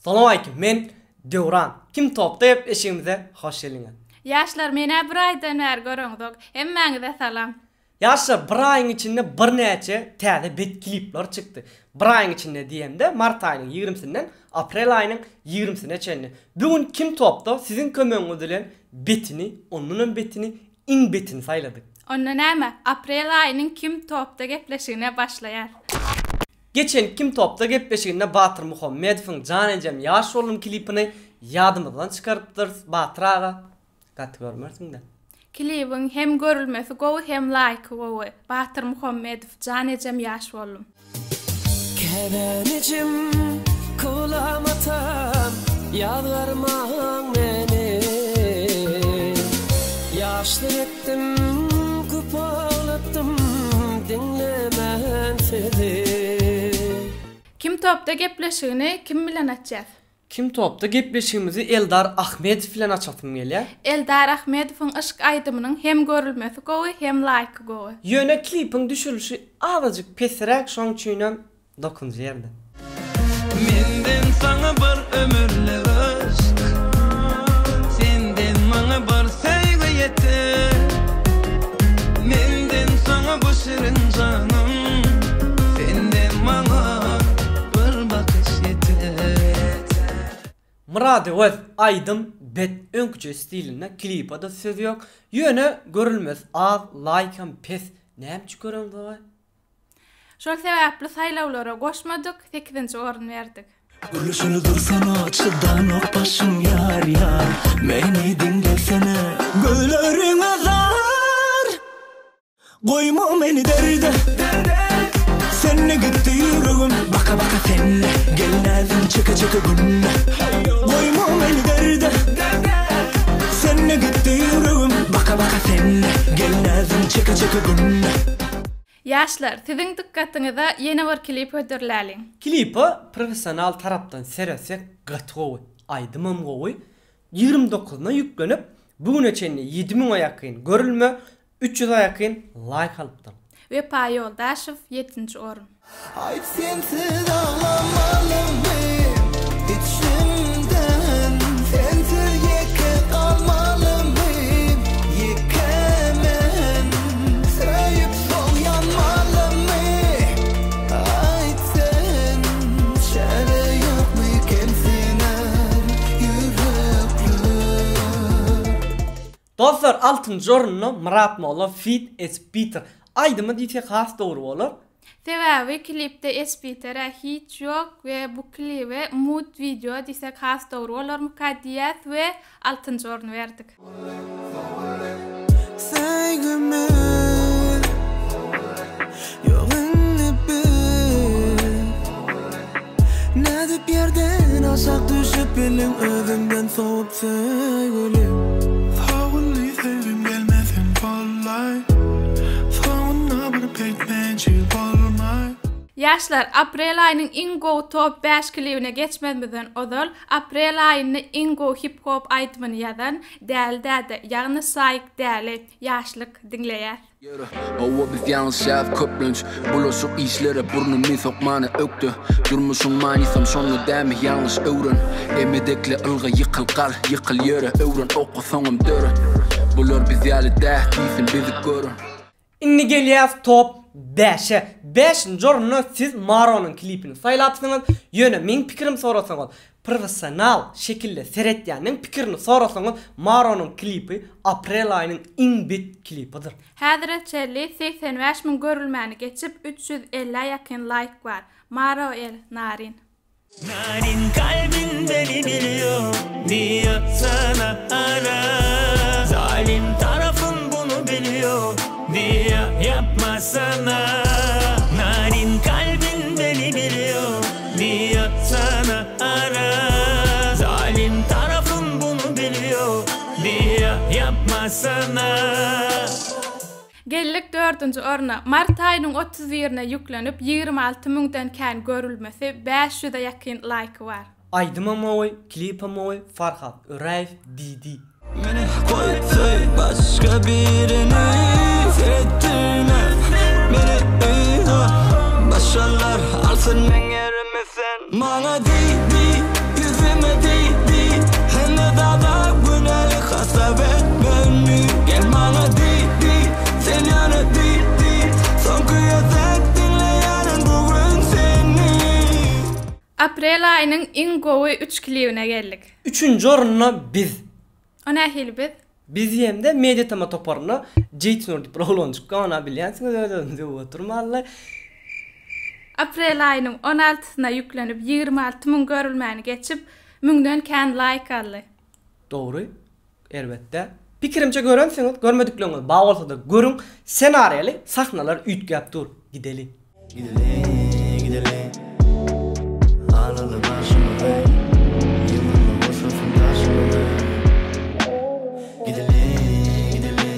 Salowmalikim men Döwran kim topda gepleşigimize hoş geldiňiz. Ýaşlar menä bir aýdan bäri göreňzok. Hemmäňize salam. Ýaşlar bir aýyň içinde birnäçe täze bet klipler çykdy. Bir aýyň içinde diýemde mart aýynyň ýigrimsinden aprel aýynyň ýigrimsine çenli. Bu gün kim topda siziň kömegiňiz bilen betini ondanam betini iň betini saýladyk. Onda näme aprel aýynyň kim topda gepleşigine başlaýas. Geçen Kim topda gepleşiginde Batyr Muhammedowyň Jan ejem ýaş boldum klipini ýadymyzdan çykarypdyrys Batyr aga gaty görmersiňdä. Klibiň hem görülmesi gowy hem laýky gowy. Batyr Muhammedow Jan ejem ýaş boldum. Käbäm ejem, kylam atam, ýazgarmaň meni. Ýaşlyk etdim, köp aglatdym, diňlemän sizi. Kim topda gepleşigini kim bilen açýas? Kim topda gepleşigimizi Eldar Ahmedow bilen açasym gelýär. Eldar Ahmedowyň yşk aýdymynyň hem görülmesi gowy hem laýky gowy. Ýöne klipiň düşürilişi azajyk pesräk şoň üçinem Dokuzynjy ýerde. Menden saňa bir ömürlik yşk Senden maňa bir söýgi ýeter Menden saňa bu şirin janym Senden maňa bir bakyş ýeter. Myrat Öwez aýdym bet öňküçe stilinde klipada söz ýok ýöne görülmesi az laýkam pes näme üçin göreňzogaý. Şol sebäpli saýlawlara goşmadyk, sekizinji orun berdik. Gürleşeli dursana çydanok başym ýarýar Meni diňlesene Gözleriňe zar Goýma meni derde Sende gitdi ýüregim Baka baka sende Gel näzim çeke çeke günde Goýma meni derde Sende gitdi ýüregim Baka baka sende Gel näzim çeke çeke günde Ýaşlar, siziň dykgatyňyza ýene bir klip hödürläliň. Klipa professional tarapdan seretsek gaty gowy. Aýdymam gowy. 29-na ýüklenip, bu güne çenli 7000 ýakyn görülme, 300 ýakyn laýk alypdyr. Wepa Ýoldaşow, ýedinji orun. Aýt sensiz aglamalymy içimden Sensiz ýeke galmalymy ýeke men Söýüp soň ýanmalymy aýt sen Çäre ýokmy kemsiner ýürekler. Dostlar altynjy orunda Myrat Molla feat Espiter aýdymy diýsek has dogry bolar. Sebäbi klipde Espiter-ä hiç ýok we bu klibe mood wideo diýsek has dogry bolarmyka diýýäs we altynjy orny berdik. Söýgimiz ýok indi biz Nädip ýerden aşak düşüp bildiň özüňden sowup söýgüli. Sagully söýgim gelmeseň gollaý Soňunda bir peýt mejil bolmaý. Ýaşlar, aprel aýynyň iň gowy top bäş klibine geçmezimizden ozal, aprel aýynda iň gowy hip-hop aýdymyny ýazan Däli däde, ýagny Saýk Däli, Ýaşlyk, diňleýäs. Ýöre, hawa biz ýalňyşýas köplenç Bulaşyk işlere burnumy sokmana ökde Durmuşyň manysam şonda dämi ýalňyş öwren Emedekle ylga ýykyl gal, ýykyl ýöre Öwren oka soňam döret Bular biz ýaly dä diýsin bizi gören. Indi gelýäs top bäşe. Bäşinji orunda siz Maronyň klipini saýlapsyňyz. Ýöne meň pikirim sorasaňyz, Professional şekilde seretýäniň pikirini sorasaňyz Maronyň klipi aprel aýynyň iň bet klipidir. Häzire çenli 85 müň görülmäni geçip, 350-ä ýakyn laýk bar. Maro el, Narin. Narin kalbin beni biliyor diyor sana ara Zalim tarafın bunu biliyor diyor yapma sana Narin kalbin beni biliyor diyor sana ara Zalim tarafın bunu biliyor diyor yapma sana. Geldik dördünji orna. Mart aýynyň 31-ine ýüklenip, 26 müňden kän görülmesi, 500-e ýakyn laýky bar. Aýdymam gowy, klipem gowy, Farhat Öräýew diýdi. Meni goýup söý başga birini Seretdirme meni yza Başgalar alsyn meň ýerimi sen Maňa diý diý. Taşlap et meni Gel maňa diý diý Sen ýöne diý diý Soňky gezek diňleýärin bu gün seni. Aprel aýynyň iň gowy üç klibine geldik. Üçünji orunda Biz. O nähili biz? Biz hem-de Media TM toparynda Jeýtnur diýip bir oglanjyk bar, ony bilýänsiňiz öz-özüňiz öwüp oturmaly. Aprel aýynyň on altysyna ýüklenip 26 müň görülmäni geçip, müňden kän laýk aldy. Dogry, erbetde. Pikirimçe görensiňiz, görmedikleriňiz bar bolsa-da görüň, ssenariýaly sahnalar üýtgäp dur. Gideli. Gideli, gideli Alaly başymyzy Ýyldyzlar boşasyn daşymyzy Gideli, gideli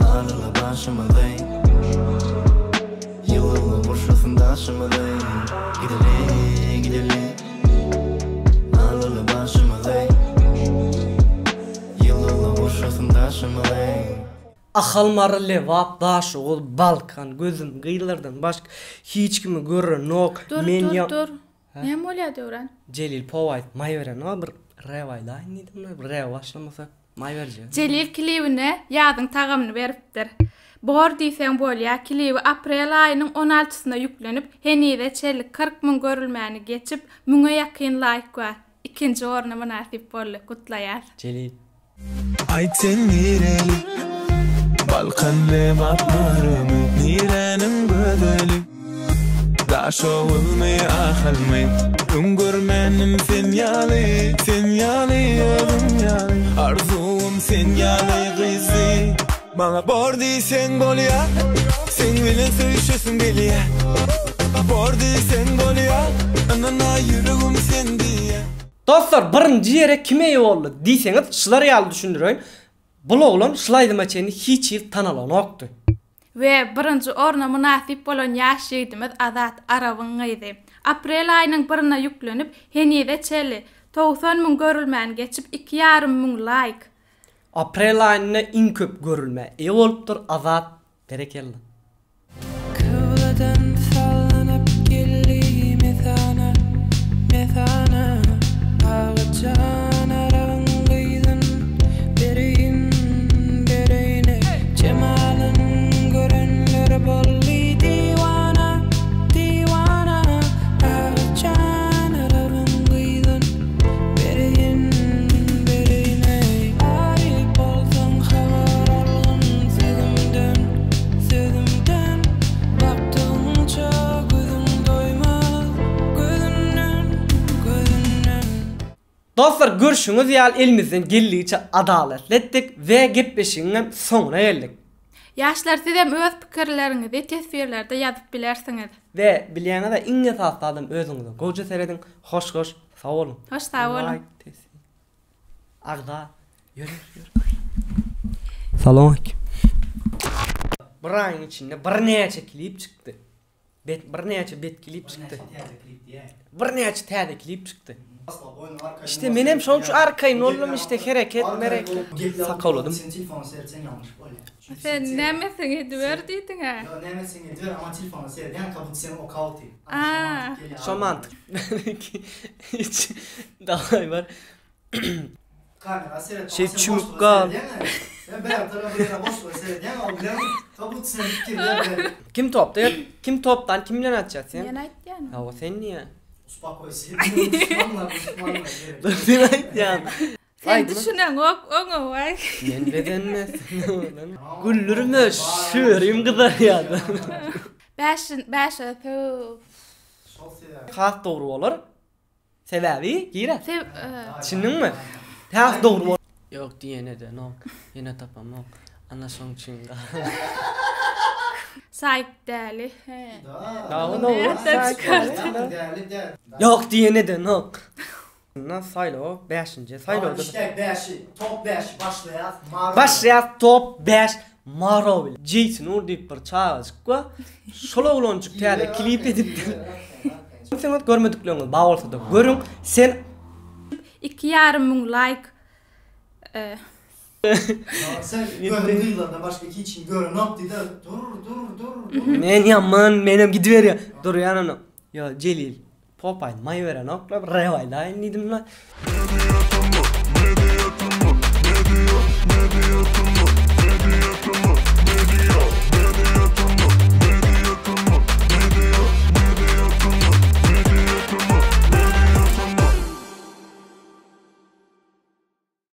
Alaly başymyzy Ýyldyzlar boşasyn daşymyzy Gideli, gideli Alaly başymyzy Ýyldyzlar boşasyn daşymyzy. Ahal Mary Lebap Daşoguz Balkan gözüm gyzlardan başga hiç kimi görenok Dur men dur ýa dur. Näme bolýar Döwran? Jelil pow aýt maý berenok bir rep aýdaýyn diýdim bir rep başlamasak maý berjek. Jelil klibine ýazyň tagamyny beripdir. Bor diýseň bolýa klibi aprel aýynyň on altysyna ýüklenip henize çenli 40 müň görülmäni geçip müňe ýakyn laýk bar. Ikinji orna mynasyp boldy. Gutlaýas. Jelil. Aýt sen nireli Balkan Lebap Marymy Niräniň gözeli Daşoguzmy Ahalmy Öň görmändim sen ýaly Sen ýaly özüň ýaly Arzuwym sen ýaly gyzy Maňa bor diýseň bolýa Seň bilen söýüşesim gelýä Bor diýseň bolýa Ynana ýüregim sen diýýä. Dostlar birinji ýere kim eýe boldy diýseňiz şular ýaly düşündireýin bul oglan şul aýdyma çenli hiç hili tanalanokdy. We birinji orna mynasyp bolan ýaş ýigdimiz Azat Arabyň gyzy. Aprel aýynyň birine ýüklenip, henize çenli 90 müň görülmäni geçip iki ýarym müň laýk. Aprel aýynda iň köp görülmä eýe bolupdyr Azat Berekella. Kybladan sallanyp geldi mesana, mesana, Agajan Arabyň gyzyn bereýin, bereýin Jemalyn görenler boldy diwana, diwana, Agajan Arabyň gyzyn bereýin, bereýin Aryp bolsaň habar algyn sözümden, sözümden Bakdygyňça gözüň doýmaz gözünden, gözünden. Dostlar görşüňiz ýaly elimizden geldigiçe adalatly etdik we gepleşigiňem soňuna geldik. Ýaşlar sizem öz pikirleriňizi teswirlerde ýazyp bilersiňiz. We bilýäňizä iň esasy zadam özüňize gowja serediň hoş hoş sag boluň. Hoş sag boluň. Agza ýör ýör ýör. Salowmaleýkim. Bir aýyň içinde birnäçe klip çykdy. Bet birnäçe bet klip çykdy. Birnäçe täze klip çykdy. İşte menem şoň üçin arkaýyn boldum işte hereket mereket. Sakawladym. Sen telefona seretseň ýalňyş bolýar. Sen nämesini ediber diýdiň-ä? Ýok, nämesini ediber, amma telefona seredýän, как будто seni okawty. Aa. Şo mantyk. Hiç daway bar. Kamera seret. Şey çümüp gal. Sen bir tarafı bir ýere boşluga seredýäň, o bilen как будто sen pikirler. Kim topda? Kim topdan kim bilen atýar sen? Men aýtýan. Hawa sen niýe? Uspokойся. Düşmanlar, düşmanlar. Dur sen aýtýan. Sen düşüneňok oňa waý. Men bedenmez. Güldürme şörim gyzarýar. Bäş bäşe töw. Şol sebäp. Has dogry bolar. Sebäbi gira. Seb Düşündiňmi? Has dogry bol. Ýok diýen edenok. Ýene tapamok. Ana şoň üçin. Saýyp däli. He. Dagy dogry. Däli däl. Ýok diýen edenok. Mundan saýlaw bäşinji saýlawda. Işläk bäşi, top bäşi başlaýas. Maro. Başlaýas top 5 Maro bilen. Jeýtnur diýip bir çagajyk bar. Şol oglanjyk täze klip edipdir. Siňiz görmedikleriňiz bar bolsa-da görüň. Sen Iki ýarym müň laýk. Sen gözüň gyzlardan başga hiç kim görenok diýdi. Dur, dur, dur, dur. Men ýaman, menem gidiberýän. Durýan ony. Ýo, Jelil. Pop aýdym aýyberenok la, bir rap aýdaýyn diýdim la. Media Media Media Media Media.